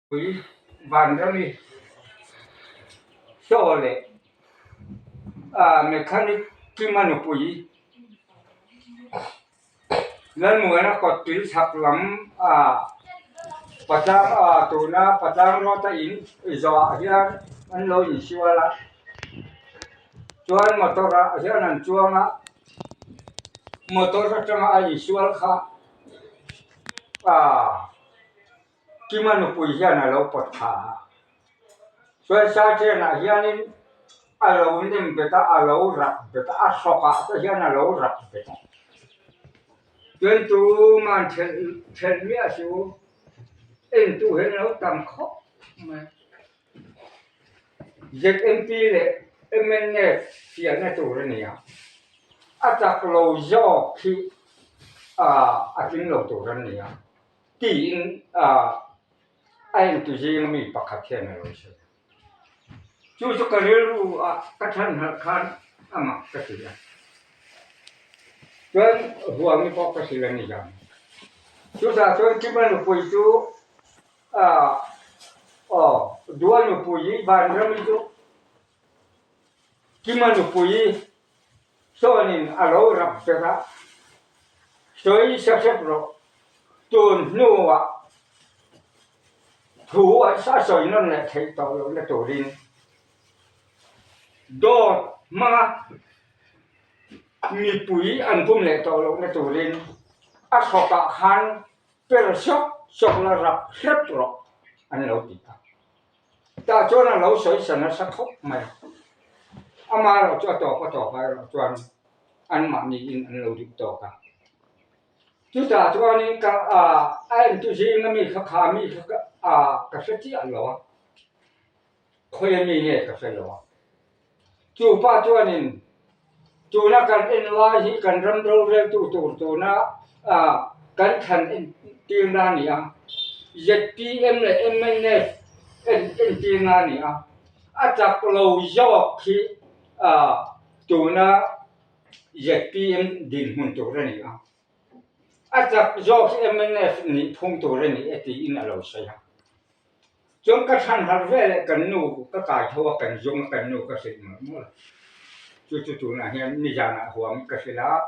Pui Vanrami saw leh mechanic Kima nupui Lalmuana kawt tui chhak lam patlang tuna patlang rawt a in zawh ah hian an lo insual a chuan motor ah hian an chuang a motor atanga a insual kha ahh. Kima nupui hian a lo pawt thla a, chuan Saithianah hianin a lo nem bet a, a lo rak bet a, a hrawkah te hian a lo rak bet a. Chuan tuman thelh thelh miah suh u, entu hian a lo tam khawp mai. ZMP leh MNF fiahna tur a ni a, a chak lo zawk hi a tling lo tur an ni a. Tiin a entu zinga mi pakhat hian a lo sawi a. Chu chu ka rilru ah ka chhan harh khan a mak ka ti a. Chuan huangi pawh ka hrilh a ni zan. Chutah chuan Kima nupui chu aw Dua nupui Vanrami chu Kima nupui Sawnin a lo rap ber a, Sawi sa hrep rawh, tun hnuah thu a sawi nawn leh theih tawh lohna turin dawt hmanga mipui an pum leh tawh lohna turin a hrawkah khan per sawk sawk la rap hrep rawh an lo ti a. Tah chuan a lo sawi sa nasa khawp mai. Amaherawh chu a tawp a tawp ah erawh chuan anmahniin an lo duh tawk a. Chutah chuanin ka a entu zinga mi kha kha mi kha ka hre chiah lo a, khawi ami nge ka hre lo a. Chu pa chuanin tuna kan en lai hi kan ram roreltu tur tuna kan thlan entirna a ni a, zpm leh mnf entirna a ni a, a chak lo zawk hi tuna zpm dinhmun tur a ni a, a chak zawk hi mnf nih phung tur a ni e tiin a lo sawi a. Chuan ka chhan harh veleh kan nu ka kai tho a, kan zawng a, kan nu ka hrilh mawlh mawlh a. Chu chu tunah hian nizanah huam ka hrilh a.